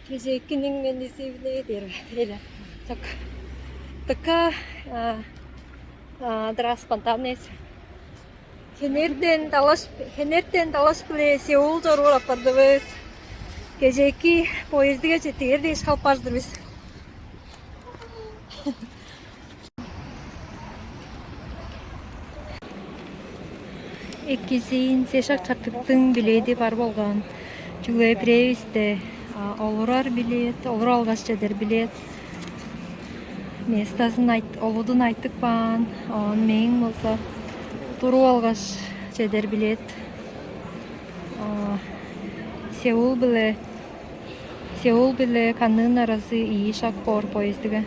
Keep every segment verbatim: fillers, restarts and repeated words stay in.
Кежээкиниң мендизи-биле дээр бе? Эре. Так. Така, а, а, дыра спонтанность. Хенертен далаш, хенертен далаш-биле Сеул чоруур апардывыс. Кежээки поездиге четтигер дээш халып бар-дыр бис. Экизиин сешак чартыктың биледи бар болган. Чүгле бирээвисте, а, олурар билет, олуруп алгаш чедер билет. Местазын айт-, олудун айтып каан, оон мээң болза туруп алгаш чедер билет. А, Сеул биле Сеул биле Каннын аразы ийи шак боор поездиге.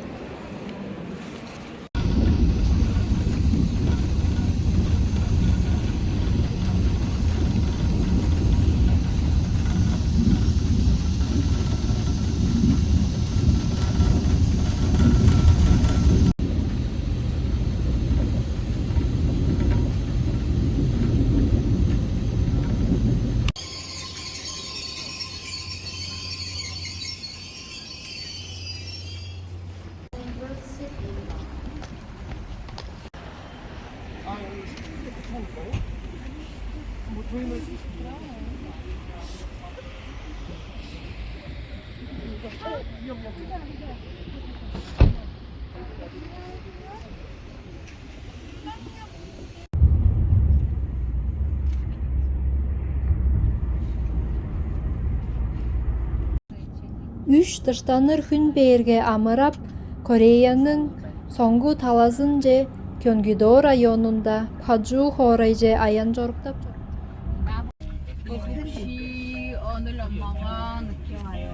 Үш дыштаныр хүн бээрге амырап, Кореяның соңгу талазынче Кёнгидо районунда Пажу хоорайже аян чоруктап чор. Очень, он ломага накиваю.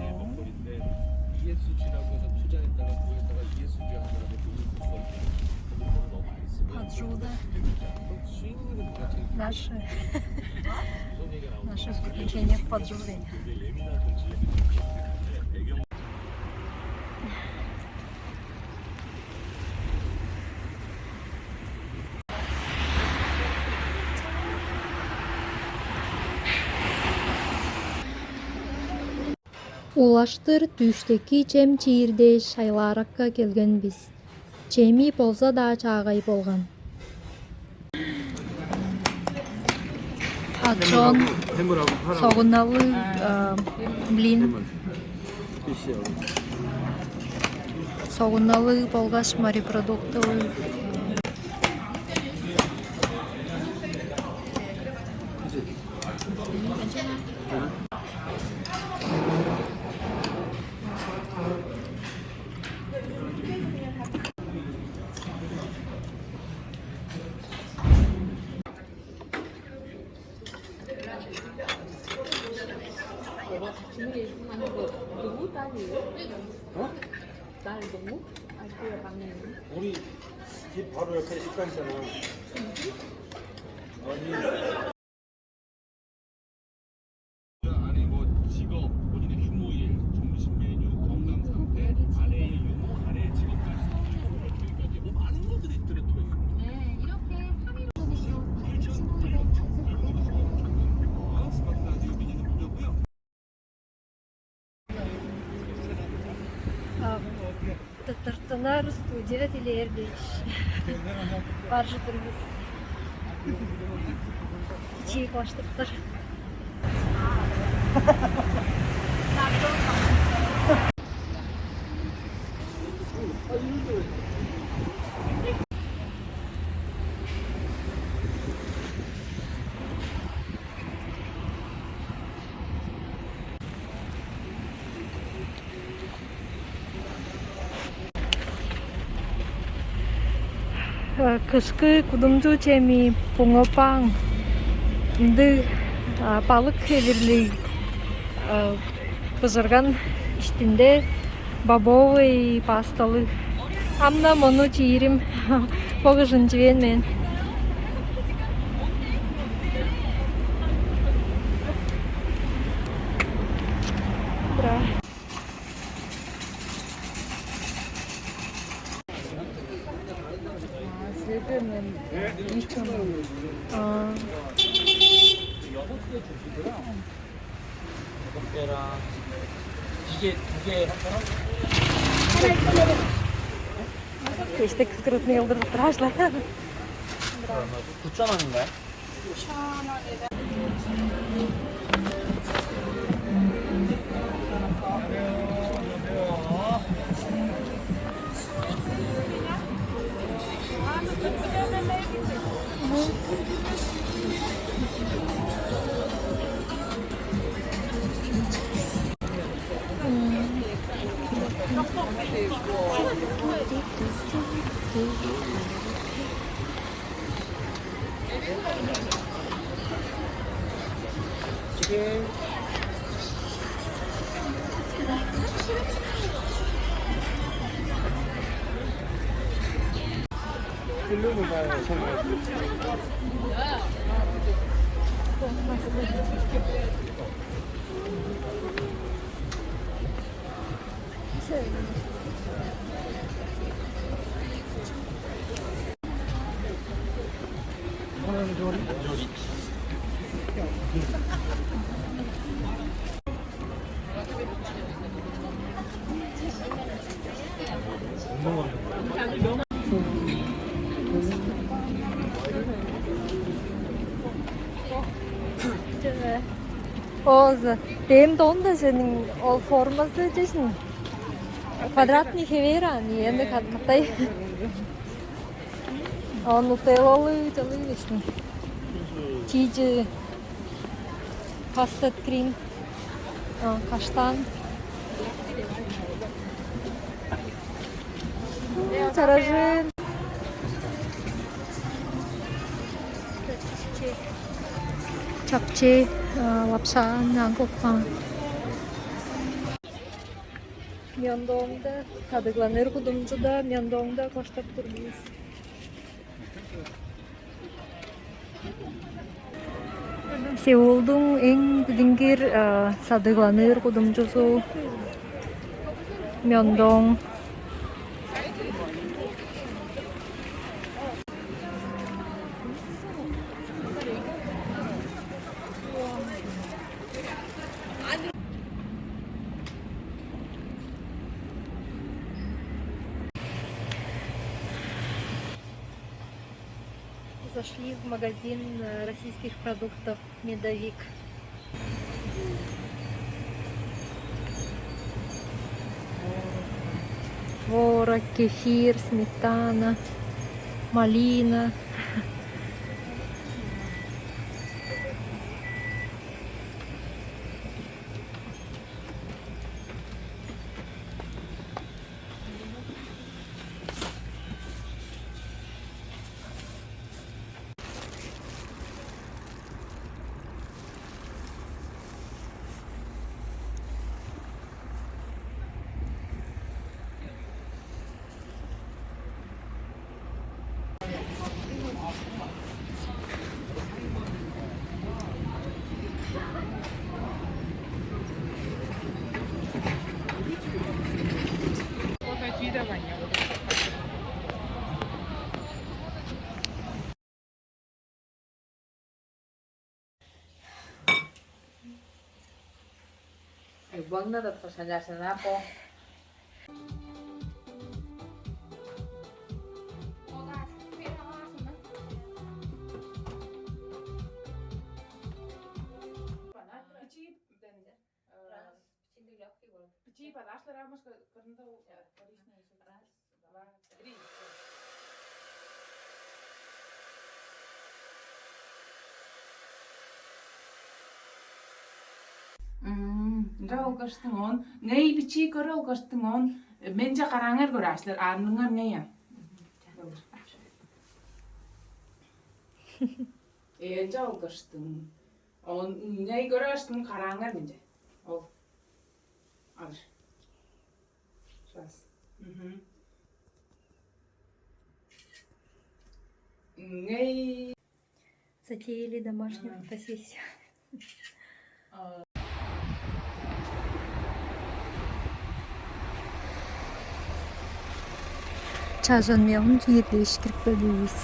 Паджуда. Наше, наше приключение в Паджуде. Улаштыр дүъштеки чем чиир дээш айлааракка келген бис. Чеми болза-даа чаагай болган. Ачон, согуналыг, а, блин. Согуналыг болгаш морепродуктовый. 어? 우리 집 바로 옆에 식당이잖아. 아니, 아니, 뭐, 직업, 본인의 휴무일, 점심 메뉴, 건강 상태, 아내의 유무, 아내의 직업까지, 여기까지 뭐 많은 것들이 들어있더라고요. 네, 이렇게 삼 일 아, 스마트 라디오 미니는 무료고요. А, тырттынар студия дилээр дээш бар чыдыр бис. Чиик баштыктар. Э, кышкы кудумчу чеми буңопаң. Ындыг, а, балык хевирлиг, а, быжырган иштинде бобовый пасталыг. Ам-на мону чиирим бо кыжын чивээн мен. Бра. А. Кештек скрытный кылдырып турар ужурлар. Тучан аныңга? Ооза, дем дон-даа сениң ол формазы дээшин. Квадратный хевээр аан, ийе, ында кат-, катай. Оон нутеллалыг чылыг дээшин. Чиижи, кастард крем, а, каштан. Чаражын. Чапчы, а, лапша, нагылган. Мёндонгда, садыгланыр кудумчуда Мёндонгда коштап тур бис. Сеулдуң эң билдингир, а, садыгланыр кудумчузу Мёндонг. Зашли в магазин, э, российских продуктов «Медовик». Творог, кефир, сметана, малина. Баңна да тырышан чаршынап бо. Бичии ден. Бичии легкий болуп. Бичии балаашлар амышка кырында коричневый. Раз, два, три. Ынча алгаштың он. Ней бичии көрө алгаштың он. Менче караңар көрээшлер, арныңар ней ан. Энче алгаштың. Он ней көрээштиң караңар менче. Ол. Алыр. Сейчас. Мгм. Ней. Затеяли домашнюю фотосессию. Чажан мелин чиирдээш кирип келдивис.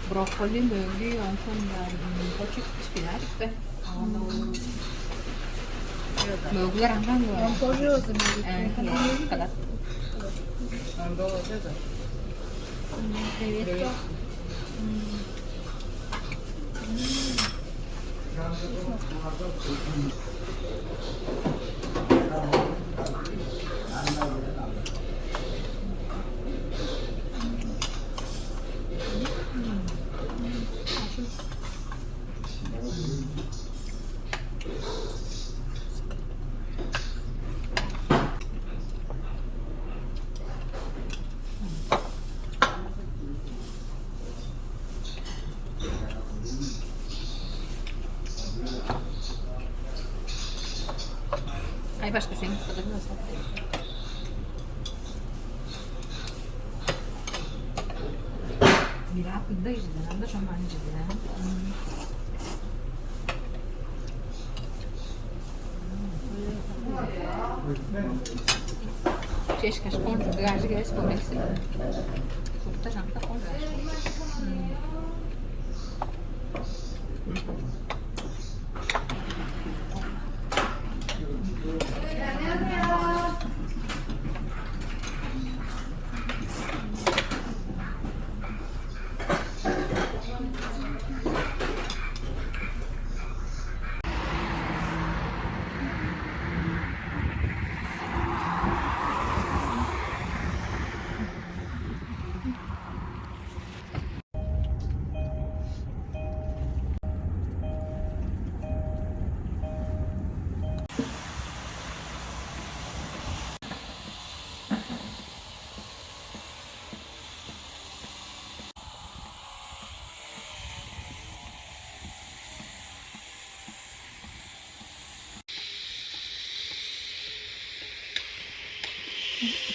Брокколи, мөңгү, онсон почек, шпинат. Мөглер аңган. Он тоже замерит. Кадат. Привет. Ай, башка сен кыдырын озат. Мира кында ижиден, анда шаман ижиден. Чешка шкон, гажи гайс помекси. Сукта жанта кон гажи.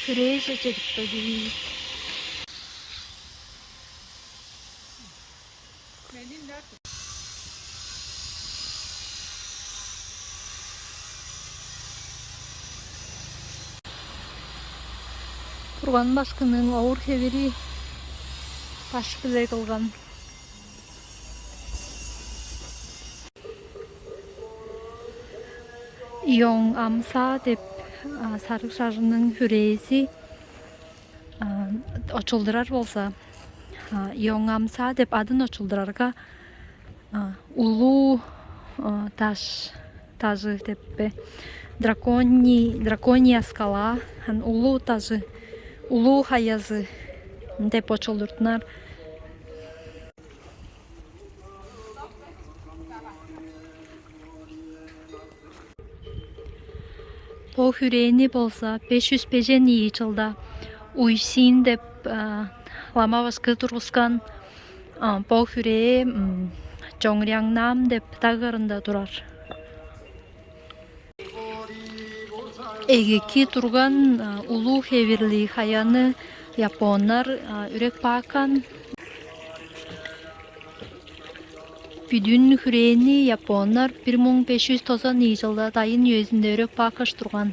Хүрээже чедип кагдывыс. Бурган башкының овур-хевири баш-биле кылган. Йоң Амса деп, а, сарыг шажынның хүрээзи, а, очулдурар болза, а, Йоң Амса деп адын очулдурарга, а, улуу, а, даш, дажы деп бе, драконий, дракония скала, ан улуу дажы, улуу хаязы деп очулдуртунар. Бо хүрээни болза беш чүс бежен ийи чылда Уйсин деп, а, лама башкы тургускан. А, бо хүрээ, м, Чоңряңнам деп даг кырында турар. Эгеки турган, а, улуг хевирлиг хаяны японнар, а, үреп каапкан. Бүдүн хүрээни японнар бир муң беш чүс тозан ийи чылда дайын үезинде үреп каапкаш турган.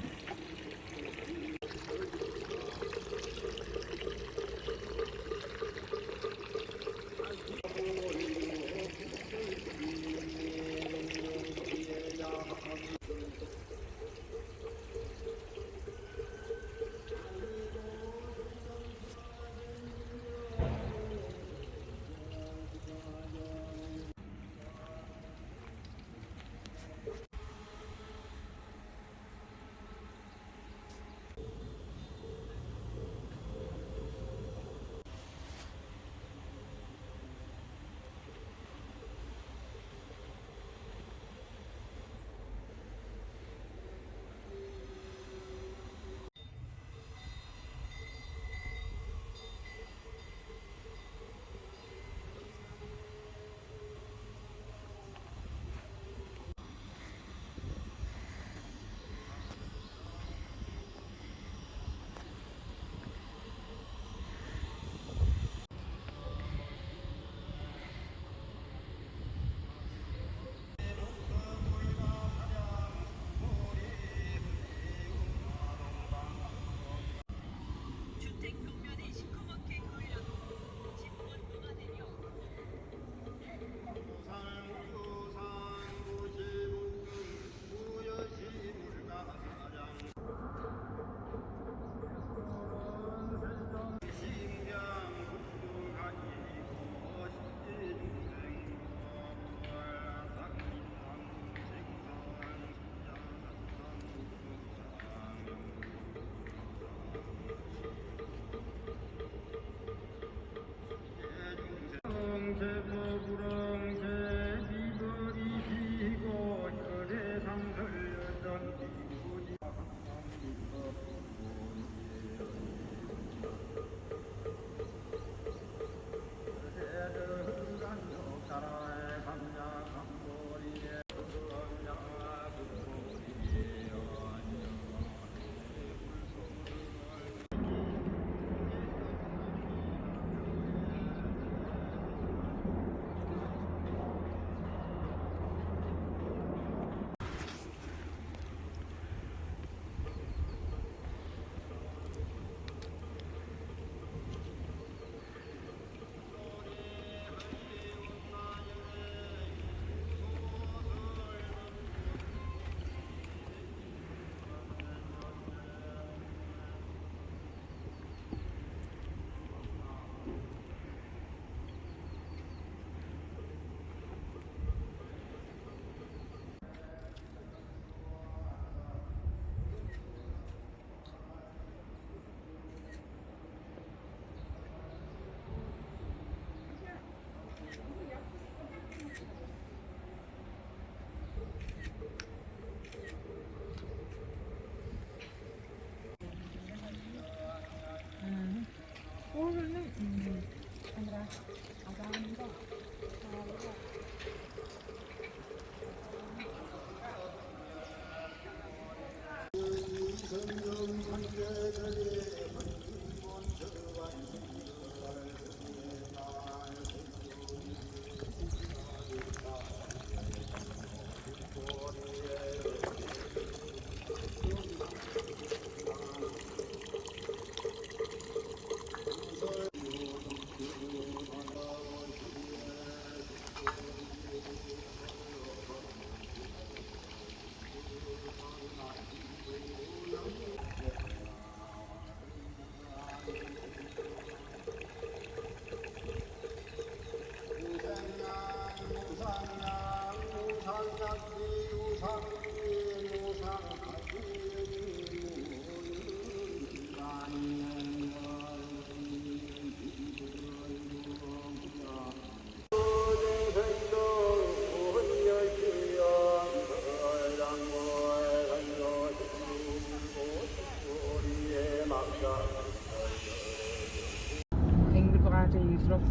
Эңдир багажы ийи срок.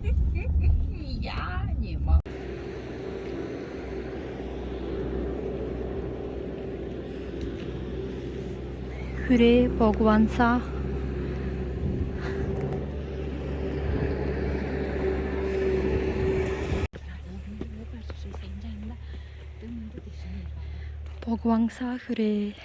Я не могу. Хүрээ Богванса. Богванса хүрээ.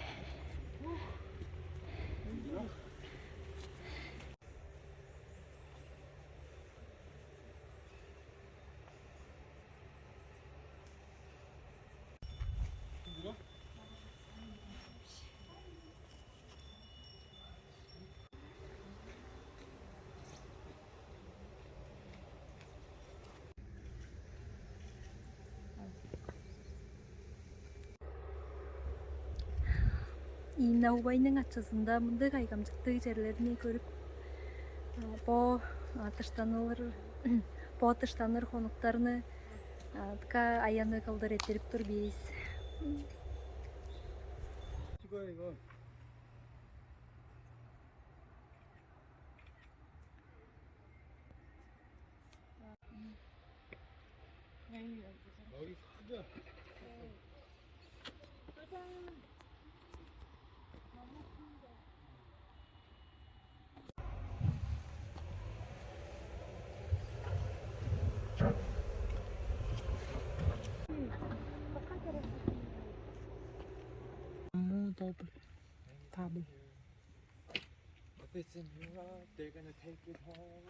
Ийин, Наубайның ачызында мындыг кайгамчыктыг черлерни көрүп, а, бо, а, дыштаныр, бо дыштаныр хонуктарны, а, дыка аянныг кылдыр эрттирип тур бис. Кому добрый? Табу. If it's in Europe, they're gonna take it home.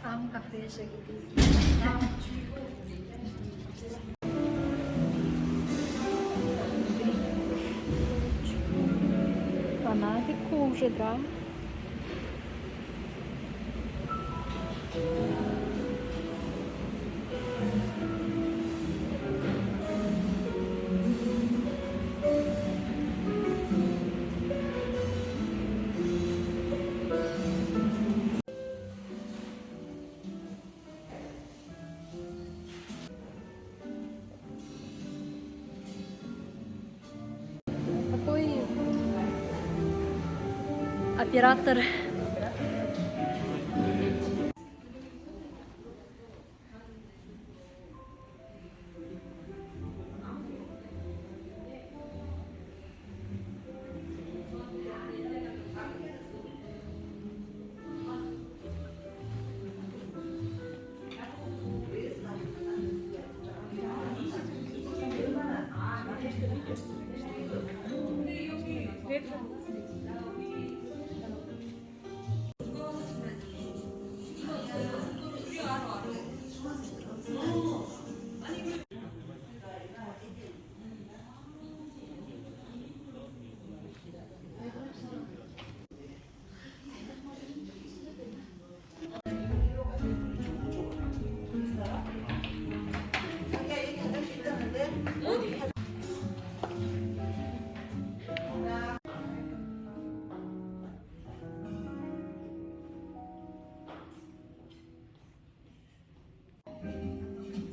Ам кафе шагиди. Фанатик уже, да? Какой оператор?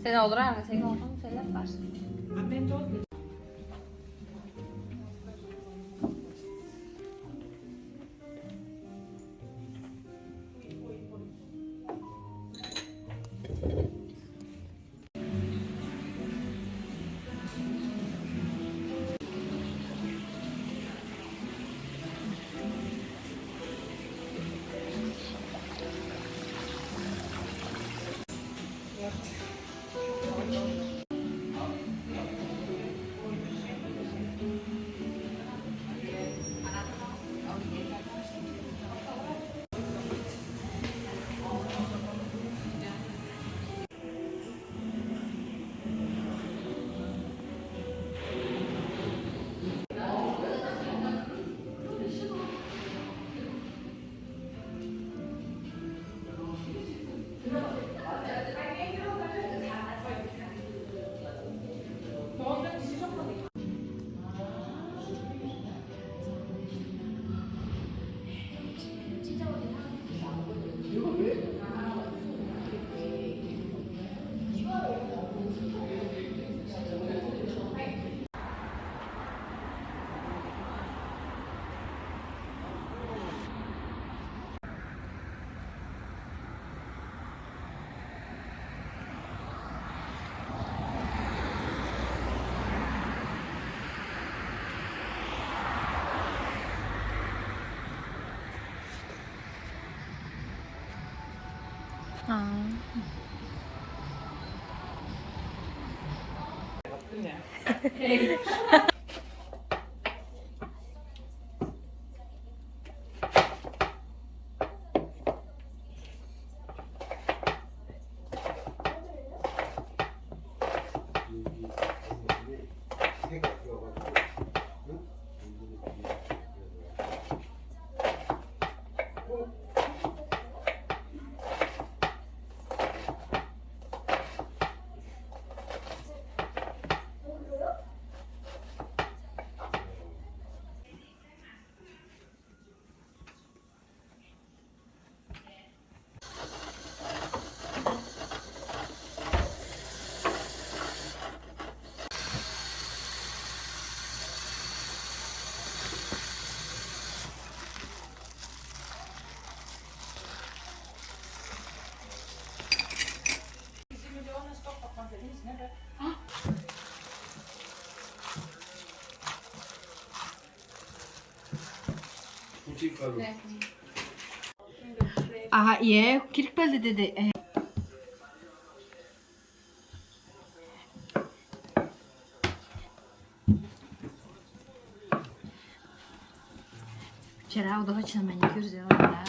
Сен олур аңаа, сен олурсаң, сөйлеп каар. А. Ага, ие, кирип келди деди. Э. Вчера удачно маникюр сделала, да,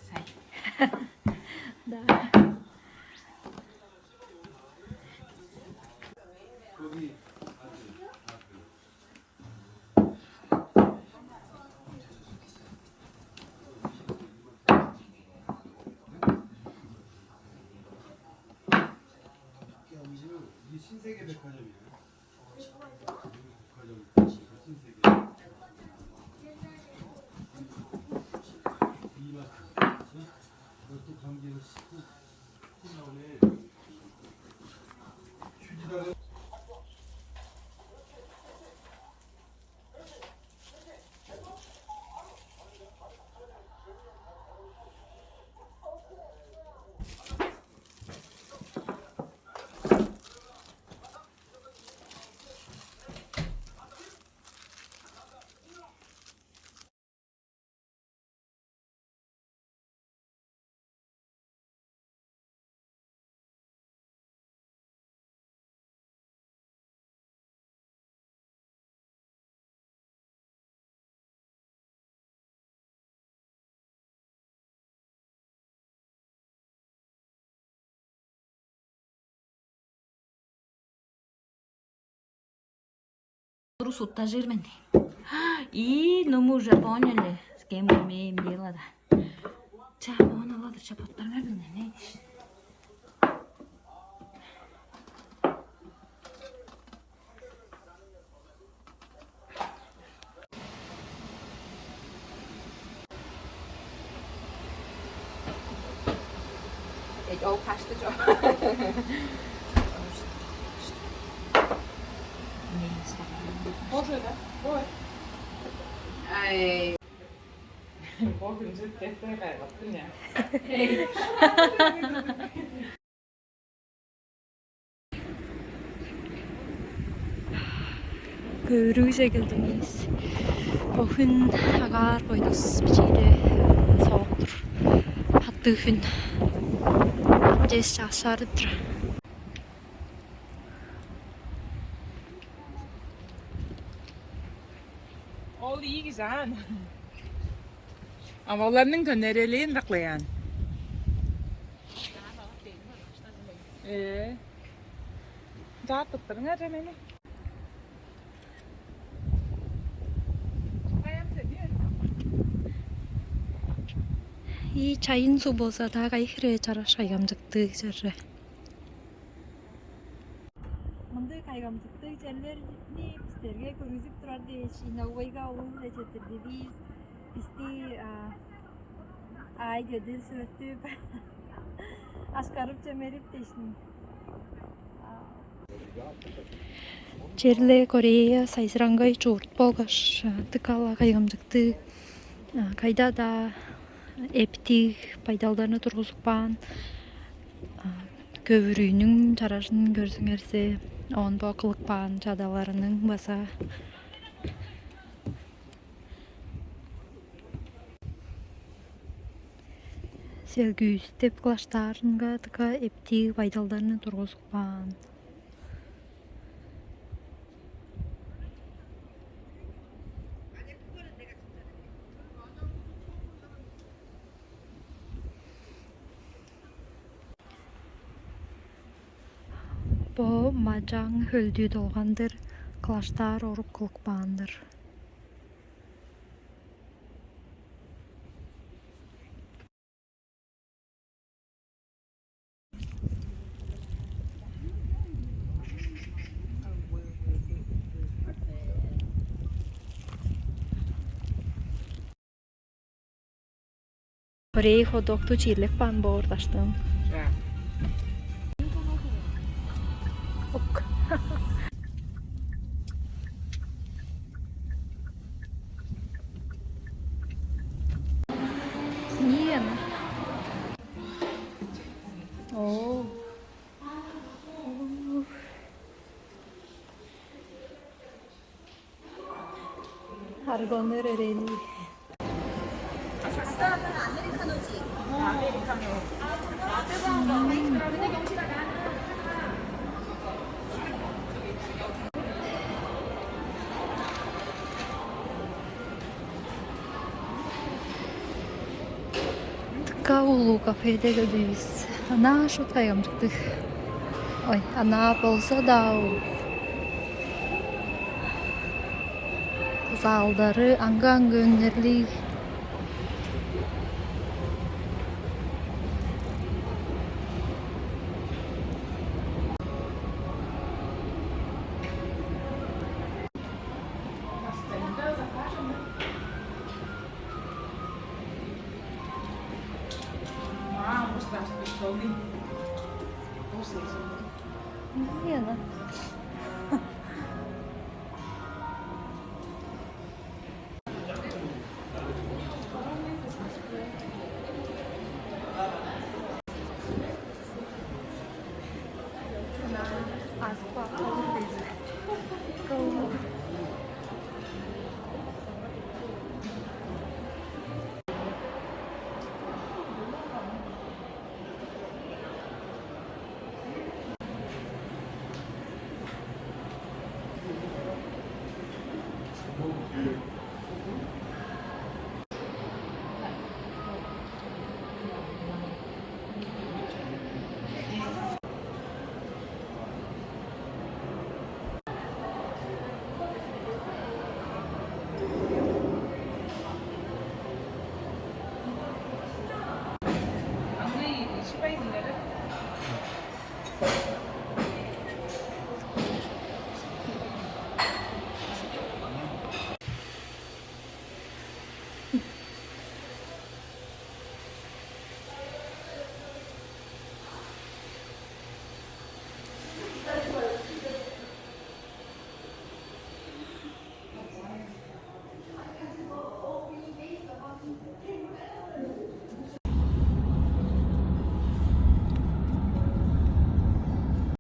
сай. Да. Туру суттажыр мен. И, ну мы уже поняли, с кем мы имеем дело, да. Ча, оон аладыр, ча, боттарыңар билдиңер, не дээш. Эт, ол кашты чок. Боже, да? Ой. Ай. Бо хүнзү текте кайгаттым я. Көвүрүгже келдивис. Бо хүн агаар бойдус, бичии-ле сооп-тур. Хаттыг хүн. Чес чаашаар деп тур. Ол ийик изаан. А оларның төнерелээн ыракылаяан. Ээ. Чаап туттуруңар же мени. И чайын суг болза, даа кайы хире чараш кайгамчыктыг чарже. Мындыг кайгамчыктыг черлерни бистерге көргүзүп турар дээш, Иногбайга улуу-биле четтирдивис. Бисти, а, аай-дедир сүртүп, ашкарып-чемерип дээшни. Черле Корея сайзыраңгай чурт болгаш, а, дыка-ла кайгамчыктыг, а, кайда-даа эптиг байдалдарны тургузуп каан, а, көвүрүүнүң чаражын көрзүңерзе, оон бо кылып каан чадаларының база. Сергюс деп кылаштаарынга дыка эптиг байдалдарны тургузуп каан. Бо мажаң хөлдүү долгандыр, кылаштаар орук кылып каан-дыр. Корей ходокту чирлеп каан боор даштың. Ок. Ниен. Оо. Аргонер эрени. Дыка улуг кафеде келдивис. Анаа шуут кайгамчыктыг. Ой, анаа болза-даа, залдары аңгы-аңгы өңнерлиг. Ниена.